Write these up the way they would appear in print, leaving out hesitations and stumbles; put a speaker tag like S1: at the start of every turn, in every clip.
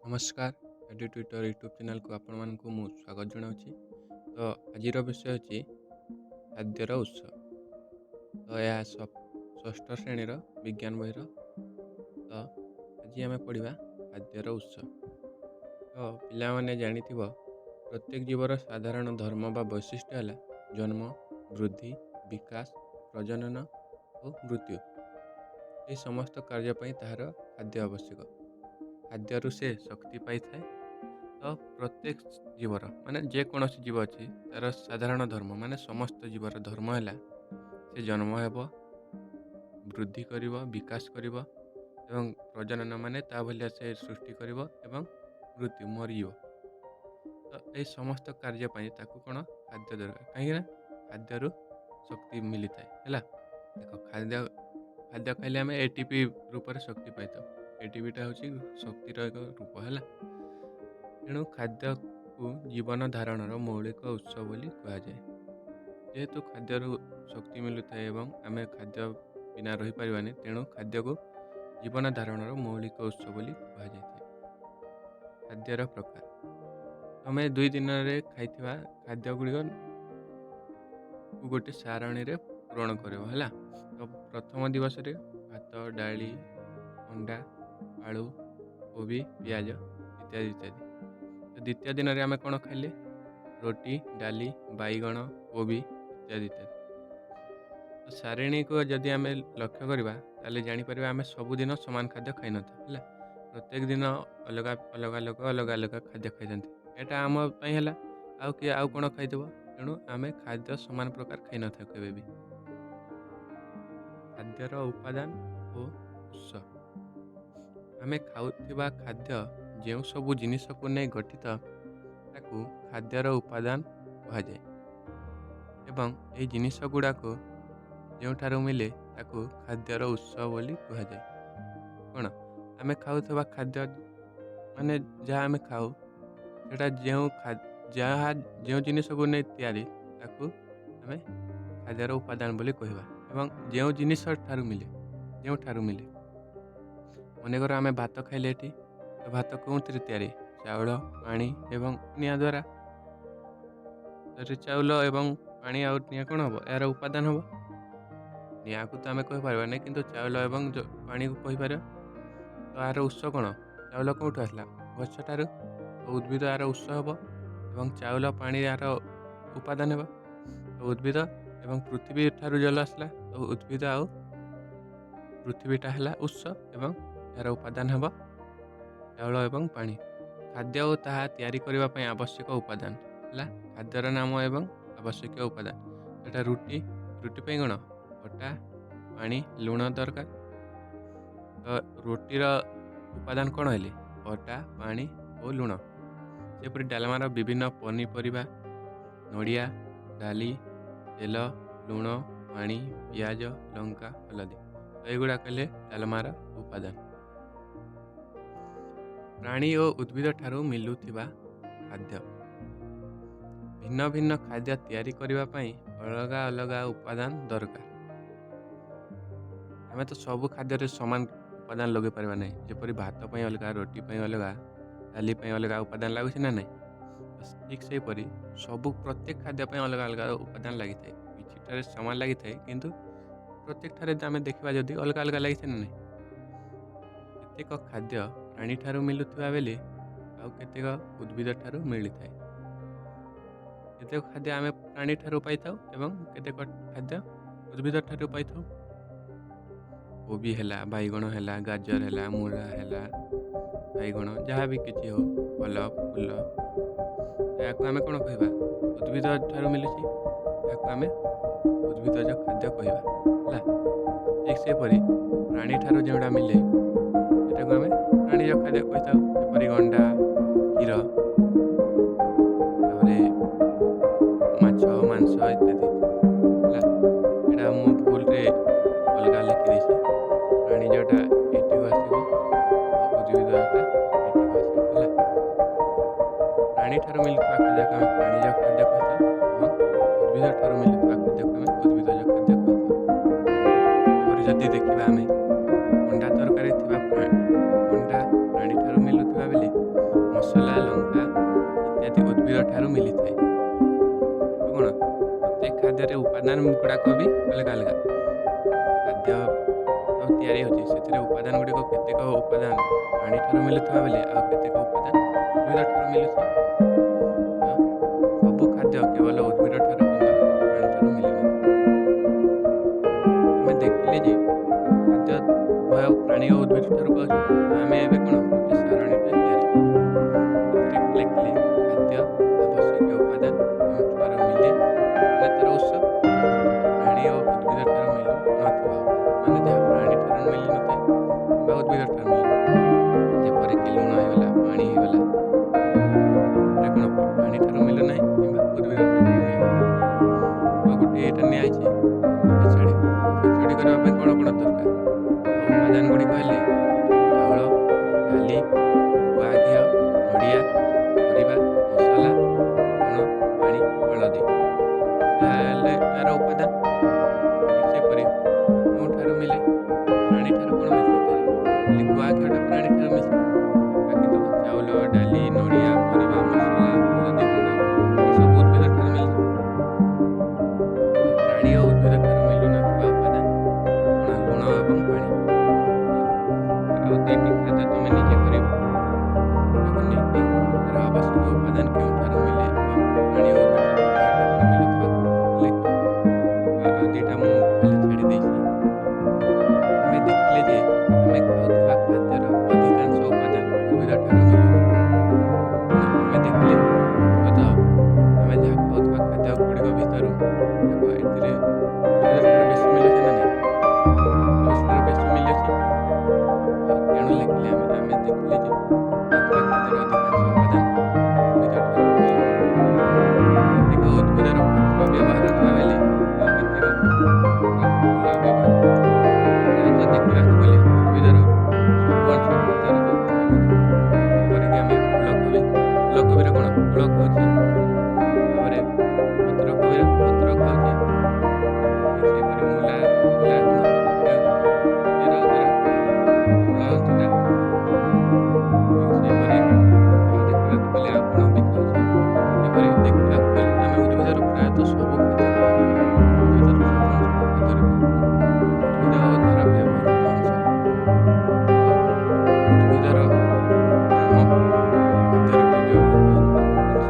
S1: ନମସ୍କାର, ଏଡୁ Twitter YouTube ଚ୍ୟାନେଲ୍କୁ ଆପଣମାନଙ୍କୁ ମୁଁ ସ୍ୱାଗତ ଜଣାଉଛି। ତ ଆଜିର ବିଷୟ ହେଉଛି ଖାଦ୍ୟର ଉତ୍ସ। ତ ଏହା ଷଷ୍ଠ ଶ୍ରେଣୀର ବିଜ୍ଞାନ ବହିର। ତ ଆଜି ଆମେ ପଢ଼ିବା ଖାଦ୍ୟର ଉତ୍ସ। ତ ପିଲାମାନେ ଜାଣିଥିବ, ପ୍ରତ୍ୟେକ ଜୀବର ସାଧାରଣ ଧର୍ମ ବା ବୈଶିଷ୍ଟ୍ୟ ହେଲା ଜନ୍ମ, ବୃଦ୍ଧି, ବିକାଶ, ପ୍ରଜନନ ଓ ମୃତ୍ୟୁ। ଏହି ସମସ୍ତ କାର୍ଯ୍ୟ ପାଇଁ ତାହାର ଖାଦ୍ୟ ଆବଶ୍ୟକ। ଖାଦ୍ୟରୁ ସେ ଶକ୍ତି ପାଇଥାଏ। ତ ପ୍ରତ୍ୟେକ ଜୀବର, ମାନେ ଯେକୌଣସି ଜୀବ ଅଛି, ତା'ର ସାଧାରଣ ଧର୍ମ, ମାନେ ସମସ୍ତ ଜୀବର ଧର୍ମ ହେଲା ସେ ଜନ୍ମ ହେବ, ବୃଦ୍ଧି କରିବ, ବିକାଶ କରିବ ଏବଂ ପ୍ରଜନନ, ମାନେ ତା ଭଳିଆ ସେ ସୃଷ୍ଟି କରିବ ଏବଂ ମୃତ୍ୟୁ, ମରିଯିବ। ତ ଏହି ସମସ୍ତ କାର୍ଯ୍ୟ ପାଇଁ ତାକୁ କ'ଣ ଖାଦ୍ୟ ଦରକାର, କାହିଁକିନା ଖାଦ୍ୟରୁ ଶକ୍ତି ମିଳିଥାଏ। ହେଲା, ଦେଖ, ଖାଦ୍ୟ ଖାଇଲେ ଆମେ ATP ରୂପରେ ଶକ୍ତି ପାଇଥାଉ। ATPଟା ହେଉଛି ଶକ୍ତିର ଏକ ରୂପ। ହେଲା, ତେଣୁ ଖାଦ୍ୟକୁ ଜୀବନ ଧାରଣର ମୌଳିକ ଉତ୍ସ ବୋଲି କୁହାଯାଏ। ଯେହେତୁ ଖାଦ୍ୟରୁ ଶକ୍ତି ମିଳୁଥାଏ ଏବଂ ଆମେ ଖାଦ୍ୟ ବିନା ରହିପାରିବାନି, ତେଣୁ ଖାଦ୍ୟକୁ ଜୀବନ ଧାରଣର ମୌଳିକ ଉତ୍ସ ବୋଲି କୁହାଯାଇଥାଏ। ଖାଦ୍ୟର ପ୍ରକାର। ତମେ 2 ଦିନରେ ଖାଇଥିବା ଖାଦ୍ୟ ଗୁଡ଼ିକ ଗୋଟେ ସାରଣୀରେ ପୂରଣ କରିବ। ହେଲା, ତ ପ୍ରଥମ ଦିବସରେ ଭାତ, ଡାଲି, ଅଣ୍ଡା, ଆଳୁ, କୋବି, ପିଆଜ ଇତ୍ୟାଦି ଇତ୍ୟାଦି। ତ ଦ୍ୱିତୀୟ ଦିନରେ ଆମେ କ'ଣ ଖାଇଲେ? ରୋଟି, ଡାଲି, ବାଇଗଣ, କୋବି ଇତ୍ୟାଦି ଇତ୍ୟାଦି। ତ ସାରଣୀକୁ ଯଦି ଆମେ ଲକ୍ଷ୍ୟ କରିବା, ତାହେଲେ ଜାଣିପାରିବା ଆମେ ସବୁଦିନ ସମାନ ଖାଦ୍ୟ ଖାଇନଥାଉ। ହେଲା, ପ୍ରତ୍ୟେକ ଦିନ ଅଲଗା ଅଲଗା ଲୋକ ଅଲଗା ଅଲଗା ଖାଦ୍ୟ ଖାଇଥାନ୍ତି। ଏଇଟା ଆମ ପାଇଁ ହେଲା, ଆଉ କିଏ ଆଉ କ'ଣ ଖାଇଥିବ। ତେଣୁ ଆମେ ଖାଦ୍ୟ ସମାନ ପ୍ରକାର ଖାଇନଥାଉ କେବେ ବି। ଖାଦ୍ୟର ଉପାଦାନ ଓ ଉତ୍ସ। ଆମେ ଖାଉଥିବା ଖାଦ୍ୟ ଯେଉଁ ସବୁ ଜିନିଷକୁ ନେଇ ଗଠିତ, ତାକୁ ଖାଦ୍ୟର ଉପାଦାନ କୁହାଯାଏ ଏବଂ ଏହି ଜିନିଷ ଗୁଡ଼ାକୁ ଯେଉଁଠାରୁ ମିଳେ, ତାକୁ ଖାଦ୍ୟର ଉତ୍ସ ବୋଲି କୁହାଯାଏ। କ'ଣ ଆମେ ଖାଉଥିବା ଖାଦ୍ୟ, ମାନେ ଯାହା ଆମେ ଖାଉ, ସେଇଟା ଯାହା ଯେଉଁ ଜିନିଷକୁ ନେଇ ତିଆରି, ତାକୁ ଆମେ ଖାଦ୍ୟର ଉପାଦାନ ବୋଲି କହିବା ଏବଂ ଯେଉଁ ଜିନିଷ ଠାରୁ ମିଳେ, ଯେଉଁଠାରୁ ମିଳେ। ମନେକର ଆମେ ଭାତ ଖାଇଲେ ଏଠି, ତ ଭାତ କେଉଁଥିରେ ତିଆରି? ଚାଉଳ, ପାଣି ଏବଂ ନିଆଁ ଦ୍ୱାରା। ଚାଉଳ ଏବଂ ପାଣି ଆଉ ନିଆଁ କ'ଣ ହେବ? ଏହାର ଉପାଦାନ ହେବ। ନିଆଁକୁ ତ ଆମେ କହିପାରିବା ନାହିଁ, କିନ୍ତୁ ଚାଉଳ ଏବଂ ପାଣିକୁ କହିପାରିବା। ତ ଏହାର ଉତ୍ସ କ'ଣ? ଚାଉଳ କେଉଁଠୁ ଆସିଲା? ଗଛଠାରୁ। ଉଦ୍ଭିଦ ଏହାର ଉତ୍ସ ହେବ ଏବଂ ଚାଉଳ, ପାଣି ଏହାର ଉପାଦାନ ହେବ। ତ ଉଦ୍ଭିଦ ଏବଂ ପୃଥିବୀ ଠାରୁ ଜଳ ଆସିଲା, ତ ଉଦ୍ଭିଦ ଆଉ ପୃଥିବୀଟା ହେଲା ଉତ୍ସ ଏବଂ ଏହାର ଉପାଦାନ ହେବ ଚାଉଳ ଏବଂ ପାଣି। ଖାଦ୍ୟ ଓ ତାହା ତିଆରି କରିବା ପାଇଁ ଆବଶ୍ୟକ ଉପାଦାନ ହେଲା ଖାଦ୍ୟର ନାମ ଏବଂ ଆବଶ୍ୟକୀୟ ଉପାଦାନ। ଏଇଟା ରୁଟି। ରୁଟି ପାଇଁ କ'ଣ? ଅଟା, ପାଣି, ଲୁଣ ଦରକାର। ତ ରୁଟିର ଉପାଦାନ କ'ଣ ହେଲେ? ଅଟା, ପାଣି ଓ ଲୁଣ। ସେପରି ଡାଲମାର ବିଭିନ୍ନ ପନିପରିବା, ନଡ଼ିଆ, ଡାଲି, ତେଲ, ଲୁଣ, ପାଣି, ପିଆଜ, ଲଙ୍କା, ହଳଦୀ, ତ ଏଗୁଡ଼ାକ ହେଲେ ଡାଲମାର ଉପାଦାନ। ପ୍ରାଣୀ ଓ ଉଦ୍ଭିଦ ଠାରୁ ମିଳୁଥିବା ଖାଦ୍ୟ। ଭିନ୍ନ ଭିନ୍ନ ଖାଦ୍ୟ ତିଆରି କରିବା ପାଇଁ ଅଲଗା ଅଲଗା ଉପାଦାନ ଦରକାର। ଆମେ ତ ସବୁ ଖାଦ୍ୟରେ ସମାନ ଉପାଦାନ ଲଗାଇ ପାରିବା ନାହିଁ। ଯେପରି ଭାତ ପାଇଁ ଅଲଗା, ରୁଟି ପାଇଁ ଅଲଗା, ଡାଲି ପାଇଁ ଅଲଗା ଉପାଦାନ ଲାଗୁଛି ନା ନାହିଁ? ଠିକ୍ ସେହିପରି ସବୁ ପ୍ରତ୍ୟେକ ଖାଦ୍ୟ ପାଇଁ ଅଲଗା ଅଲଗା ଉପାଦାନ ଲାଗିଥାଏ। କିଛିଟାରେ ସମାନ ଲାଗିଥାଏ, କିନ୍ତୁ ପ୍ରତ୍ୟେକ ଠାରେ ଆମେ ଦେଖିବା ଯଦି ଅଲଗା ଅଲଗା ଲାଗିଥାଏ ନା ନାହିଁ? କେତେକ ଖାଦ୍ୟ ପ୍ରାଣୀଠାରୁ ମିଳୁଥିବା ବେଳେ ଆଉ କେତେକ ଉଦ୍ଭିଦ ଠାରୁ ମିଳିଥାଏ। କେତେକ ଖାଦ୍ୟ ଆମେ ପ୍ରାଣୀଠାରୁ ପାଇଥାଉ ଏବଂ କେତେକ ଖାଦ୍ୟ ଉଦ୍ଭିଦ ଠାରୁ ପାଇଥାଉ। କୋବି ହେଲା, ବାଇଗଣ ହେଲା, ଗାଜର ହେଲା, ମୂଳା ହେଲା, ବାଇଗଣ, ଯାହା ବି କିଛି ହଉ, ଫଳ, ଫୁଲ, ଏହାକୁ ଆମେ କ'ଣ କହିବା? ଉଦ୍ଭିଦ ଠାରୁ ମିଳୁଛି, ଏହାକୁ ଆମେ ଉଦ୍ଭିଦଜ ଖାଦ୍ୟ କହିବା। ହେଲା, ଠିକ୍ ସେହିପରି ପ୍ରାଣୀ ଠାରୁ ଯେଉଁଟା ମିଳେ, ସେଟାକୁ ଆମେ ପ୍ରାଣୀଜ ଖାଦ୍ୟ କହିଥାଉ। ଯେପରି ଅଣ୍ଡା, କ୍ଷୀର, ତାପରେ ମାଛ, ମାଂସ ଇତ୍ୟାଦି। ହେଲା, ଏଇଟା ମୁଁ ଭୁଲରେ ଅଲଗା ଲେଖିଦେଇଛି। ପ୍ରାଣୀଜଟା ଏଇଠିକୁ ଆସିବ ଆଉ ଉଦ୍ଭିଦଟା ଏଇଠିକୁ ଆସିବ। ହେଲା, ପ୍ରାଣୀ ଠାରୁ ମିଳୁଥିବା ଖାଦ୍ୟକୁ ଆମେ ପ୍ରାଣୀଜ ଖାଦ୍ୟ କହିଥାଉ ଏବଂ ଉଦ୍ଭିଦ ଠାରୁ ମିଳୁଥିବା ଖାଦ୍ୟକୁ ଆମେ ଉଦ୍ଭିଦଜ ଯଦି ଦେଖିବା ଆମେ ଅଣ୍ଡା ତରକାରୀ ଥିବା ଅଣ୍ଡା ପ୍ରାଣୀଠାରୁ ମିଳୁଥିବା ବେଳେ ମସଲା, ଲଙ୍କା ଇତ୍ୟାଦି ଉଦ୍ଭିଦ ଠାରୁ ମିଳିଥାଏ। କ'ଣ ପ୍ରତ୍ୟେକ ଖାଦ୍ୟରେ ଉପାଦାନ ଗୁଡ଼ାକ ବି ଅଲଗା ଅଲଗା। ଖାଦ୍ୟ ତିଆରି ହେଉଛି, ସେଥିରେ ଉପାଦାନ ଗୁଡ଼ିକ, କେତେକ ଉପାଦାନ ପ୍ରାଣୀଠାରୁ ମିଳୁଥିବା ବେଳେ ଆଉ କେତେକ ଉପାଦାନ ଉଦ୍ଭିଦ ଠାରୁ ମିଳୁଛି। ସବୁ ଖାଦ୍ୟ କେବଳ ଉଦ୍ଭିଦ ଠାରୁ କିମ୍ବା ପ୍ରାଣୀଠାରୁ ମିଳିନଥାଏ। ଆମେ ଦେଖିଲେ ଯେ ଖାଦ୍ୟ ଉଭୟ ପ୍ରାଣୀ ଓ ଉଦ୍ଭିଦ ଠାରୁ ପାଉଛୁ। ଆମେ ଏବେ କ'ଣ ଗୋଟେ ସାରଣୀଟେ ତିଆରି କଲୁ। ସେଥିରେ ଲେଖିଲେ ଖାଦ୍ୟ ଆବଶ୍ୟକୀୟ ଉପାଦାନ କେଉଁଠାରୁ ମିଳେ, ମାନେ ତା'ର ଉତ୍ସ, ପ୍ରାଣୀ ଓ ଉଦ୍ଭିଦ ଠାରୁ ମିଳୁନଥିବା ଉପାଦାନ, ମାନେ ଯାହା ପ୍ରାଣୀ ଠାରୁ ମିଳିନଥାଏ କିମ୍ବା ଉଦ୍ଭିଦ ଠାରୁ ମିଳିନଥାଏ, ଯେପରିକି ଲୁଣ ହେଇଗଲା, ପାଣି ହେଇଗଲା। ଏଇଟା କ'ଣ ପ୍ରାଣୀ ଠାରୁ ମିଳୁନାହିଁ କିମ୍ବା ଉଦ୍ଭିଦ ଠାରୁ ବି ମିଳୁନାହିଁ। ତ ଗୋଟିଏ ଏଇଟା ନିଆଯାଇଛି ଖେଚଡ଼ି। ଖେଚଡ଼ି କରିବା ପାଇଁ କ'ଣ କ'ଣ ଦରକାର? ଉପାଦାନ ଗୁଡ଼ିକ ହେଲେ ଚାଉଳ, ଡାଲି, ଗୁଆ ଘିଅ, ନଡ଼ିଆ, ପରିବା, ମସଲା, ଲୁଣ, ପାଣି, ହଳଦୀ। ଏହା ହେଲେ ଏହାର ଉପାଦାନ। ଠିକ୍ ସେପରି କେଉଁଠାରୁ ମିଳେ? ପ୍ରାଣୀଠାରୁ କ'ଣ ମିଳିଛି? ଖାଲି ଗୁଆ ଘିଅଟା ପ୍ରାଣୀଠାରୁ ମିଳିଛି। ବାକି ତ ଚାଉଳ, ଡାଲି, ନଡ଼ିଆ, ପରିବା, ମସଲା, ହଳଦୀ ଗୁଣ୍ଡ ଏସବୁ ଉଦ୍ଭିଦ ଠାରୁ ମିଳିଛି। ପ୍ରାଣୀ ଓ ଉଦ୍ଭିଦ ଠାରୁ ମିଳୁନଥିବା ଉପାଦାନ କ'ଣ? ଲୁଣ ଏବଂ ପାଣି। ଆଉ ଦୁଇଟି ଖାଦ୍ୟ ତୁମେ ନିଜେ କରିବ, ତାକୁ ନେଇକି ତାର ଆବଶ୍ୟକ ଉପାଦାନ କେଉଁଠାରୁ ମିଳେ ଏବଂ ପ୍ରାଣୀ ଓ ଉଦ୍ଭିଦ ଠାରୁ ମିଳୁଥିବା ଲେଖିବ। ଆଉ ଦୁଇଟା ମୁଁ ଖାଲି ଛାଡ଼ି ଦେଇଛି। ଆମେ ଦେଖିଲେ ଯେ ଆମେ ଖାଉଥିବା ଖାଦ୍ୟର ଅଧିକାଂଶ ଉପାଦାନ ଉଦ୍ଭିଦ ଠାରୁ ମିଳୁଛି। ଆମେ ଦେଖିଲେ ମୁଖ୍ୟତଃ ଆମେ ଯାହା ଖାଉଥିବା ଖାଦ୍ୟ ଗୁଡ଼ିକ ଭିତରୁ ଦେଖ, ଏଥିରେ ଉଦ୍ଭିଦ ଠାରୁ ବେଶୀ ମିଳୁଛି ନା ନାହିଁ? ଠାରୁ ବେଶୀ ମିଳୁଛି। ତେଣୁ ଲେଖିଲେ ଆମେ ଦେଖିଲେ ଯେ ଖାଉଥିବା ଖାଦ୍ୟର ଅଧିକାଂଶ ଉପାଦାନ ଉଦ୍ଭିଦ ଠାରୁ ମିଳୁଛି। କେତେକ ଉଦ୍ଭିଦର ପତ୍ର ବ୍ୟବହାର ହେଉଥିବା ବେଳେ ଆଉ କେତେକ ଫୁଲ ବ୍ୟବହାର। ପ୍ରାୟତଃ ଦେଖିବାକୁ ଗଲେ ଉଦ୍ଭିଦର ସବୁ ଅଂଶ ଖାଦ୍ୟ ରୂପେ ବ୍ୟବହୃତ। ଯେପରିକି ଆମେ ଫୁଲକୋବି, ଫୁଲକୋବିର କ'ଣ ଫୁଲ ଖାଉଛେ, ତାପରେ ପତ୍ରକୋବିର ପତ୍ର ଖାଉଛେ। ଠିକ୍ ସେହିପରି ମୂଲା, ମୂଲା କ'ଣ ତାର ମୂଳ ଅଂଶଟା। ଠିକ୍ ସେହିପରି ଆଉ ଦେଖିବାକୁ ଗଲେ ଆଉ କ'ଣ ବି ଖାଉଛେ। ସେପରି ଦେଖିବାକୁ ଗଲେ ଆମେ ଉଦ୍ଭିଦର ପ୍ରାୟତଃ ସବୁ ଖାଦ୍ୟ ଖାଉଛେ। ଉଦ୍ଭିଦର ସବୁ ଅଂଶକୁ ଖାଦ୍ୟ ରୂପେ ଖାଉଛେ। ଉଦ୍ଭିଦ ଓ ତା'ର ବ୍ୟବହୃତ ଅଂଶ। ଉଦ୍ଭିଦର ନାମ, ଖାଦ୍ୟ ରୂପେ ବ୍ୟବହୃତ ହେଉଥିବା ଅଂଶ।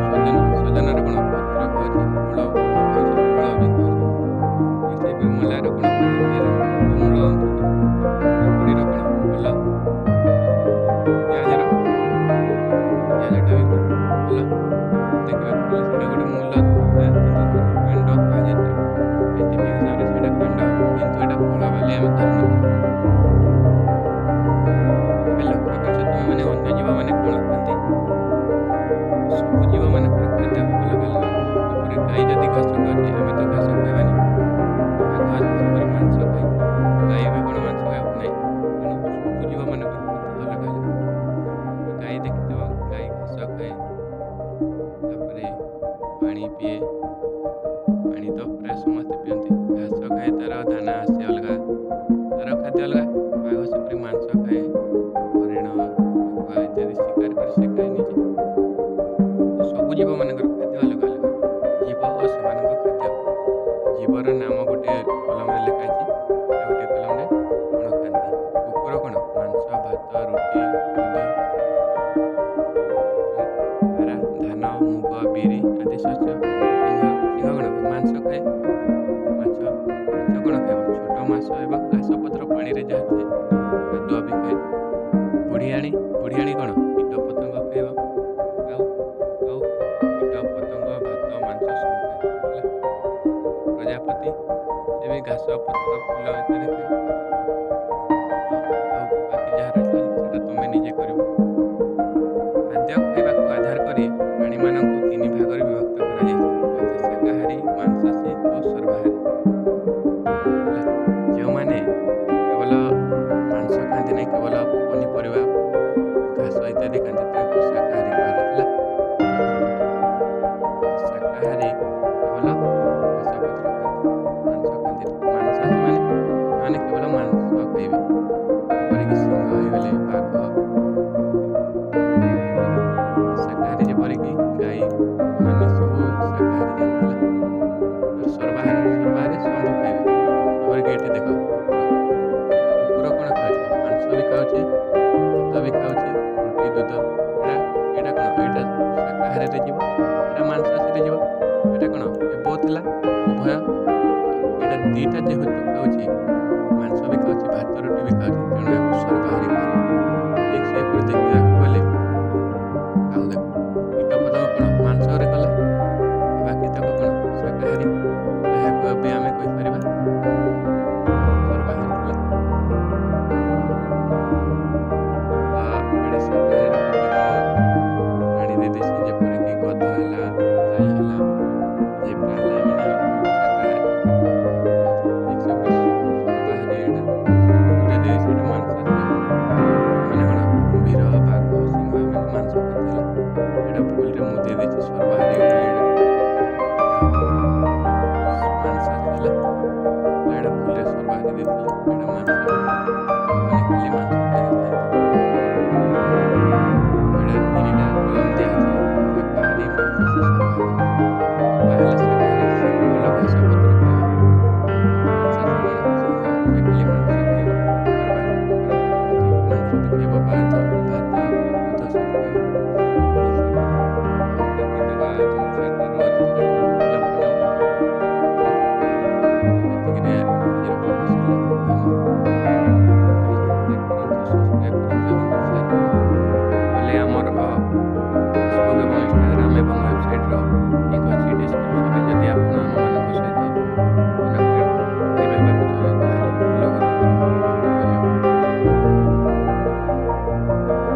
S1: ସଜନା, ସଜନାର କ'ଣ ପତ୍ର ଖାଉଛେ, ଫଳ ବି ଖାଉଛେ, ଫଳ ବି ଖାଉଛେ। ଠିକ୍ ସେହିପରି ମୂଲାର କ'ଣ ଖାଉଛେ? ମୂଳ ଅଂଶଟା। କାକୁଡ଼ିର କ'ଣ ଫଳ। ପିଆଜର, ପିଆଜଟା ବି ଫଳ। ଦେଖିବାକୁ ଗଲେ ସେଇଟା ଗୋଟେ ମୂଳ ଥାଏ, କିନ୍ତୁ ତାକୁ କାଣ୍ଡ କୁହାଯାଇଥାଏ। ସାଇଣ୍ଟିଫିକ୍ ହିସାବରେ ସେଇଟା କାଣ୍ଡ ହେବ, କିନ୍ତୁ ଏଇଟା ଫଳ ବୋଲି ଆମେ ଧରି ନେଉଛୁ। ଏବେ ଲକ୍ଷ୍ୟ କରିଛ ତୁମେମାନେ ଅନ୍ୟ ଜୀବମାନେ କ'ଣ ଖାଆନ୍ତି? ସବୁ ଜୀବମାନଙ୍କର ଖାଦ୍ୟ ଅଲଗା ଅଲଗା। ଯେପରି ଗାଈ ଯଦି ଘାସ ଖାଉଛି, ଆମେ ତ ଘାସ ଖାଇବାନି। ବାଘ ସେପରି ମାଂସ ଖାଏ, ଗାଈ ବି କ'ଣ ମାଂସ ଖାଇବ? ନାହିଁ। ତେଣୁ ସବୁ ଜୀବମାନଙ୍କର ଖାଦ୍ୟ ଅଲଗା ଅଲଗା। ଗାଈ ଦେଖିଥିବ, ଗାଈ ଘାସ ଖାଏ, ତାପରେ ପାଣି ପିଏ। ପାଣି ତ ପ୍ରାୟ ସମସ୍ତେ ପିଅନ୍ତି। ଘାସ ଖାଏ, ତାର ଦାନା ଆସେ ଅଲଗା, ତାର ଖାଦ୍ୟ ଅଲଗା। ବାଘ ସେପରି ମାଂସ ଖାଏ, ହରିଣ ଇତ୍ୟାଦି ଶିକାର କରି ସେ ଖାଏ ନିଜେ। ତ ସବୁ ଜୀବମାନଙ୍କର ଖାଦ୍ୟ ଅଲଗା ଅଲଗା। ଜୀବ ଓ ସେମାନଙ୍କ ଖାଦ୍ୟ। ଜୀବର ନାମ ଗୋଟେ କଲମରେ ଲେଖା ହେଇଛି, ଆଉ ଗୋଟେ କଲମରେ କ'ଣ ଖାଆନ୍ତି। କୁକୁର କ'ଣ ମାଂସ, ଭାତ, ରୁଟି, ଦୁଧ। ପାରା ଧାନ, ମୁଗ, ବିରି ଆଦି ଶସ୍ୟ। ସିଂହ, ସିଂହ କ'ଣ ମାଂସ ଖାଏ, ମାଛ। ମାଛ କ'ଣ ଖାଇବ? ଛୋଟ ମାଛ ଏବଂ ଘାସ ପତ୍ର ପାଣିରେ ଯାହା ଥାଏ, କାଦୁଅ ବି ଖାଏ। ବୁଢ଼ିଆଣୀ, ବୁଢ଼ିଆଣୀ କ'ଣ କୀଟ ପତଙ୍ଗ ଖାଇବ, ଆଉ ଆଉ କୀଟ ପତଙ୍ଗ, ଭାତ, ମାଂସ ସବୁ ଖାଏ ହେଲା। ପ୍ରଜାପତି ସେ ବି ଘାସ, ପତ୍ର, ଫୁଲ ଇତ୍ୟାଦି ଖାଏ। ଆଉ ବାକି ଯାହା ରହିଲା ସେଟା ତୁମେ ନିଜେ କରିବ। ଖାଦ୍ୟ ଖାଇବାକୁ ଆଧାର କରି ପ୍ରାଣୀମାନଙ୍କୁ ତିନି ଭାଗରେ ବିଭକ୍ତ କରାଯାଇଛି, ଯଥା ଶାକାହାରୀ, ମାଂସାଶୀ ଓ ସର୍ବାହାରୀ। ହେଲା, ଯେଉଁମାନେ କେବଳ ମାଂସ ଖାଆନ୍ତି ନାହିଁ, କେବଳ ପନିପରିବା, ଘାସ ଇତ୍ୟାଦି ଖାଆନ୍ତି, ତାଙ୍କୁ ଶାକାହାରୀ କୁହାଯାଏ। ହେଲା, ଶାକାହାରୀ କେବଳ ଘାସ ପତ୍ର ଖାଆନ୍ତି, ମାଂସ ଖାଆନ୍ତି। ମାଂସାଶୀ ଶାକାହାରୀରେ ଯିବ, ଏଇଟା ମାଂସାଶୀରେ ଯିବ। ଏଇଟା କ'ଣ? ଏ ବୋଥ୍ ହେଲା, ଉଭୟ। ଏଇଟା ଦୁଇଟା ଯେହେତୁ ଖାଉଛି, ମାଂସ ବି ଖାଉଛି, ଭାତ ରୁଟି ବି ଖାଉଛି, ତେଣୁ ଏହାକୁ ସର୍ବାହାରୀ କୁହାଯିବ। ଠିକ୍ ସେହିପରି ଦେଖିବାକୁ ଗଲେ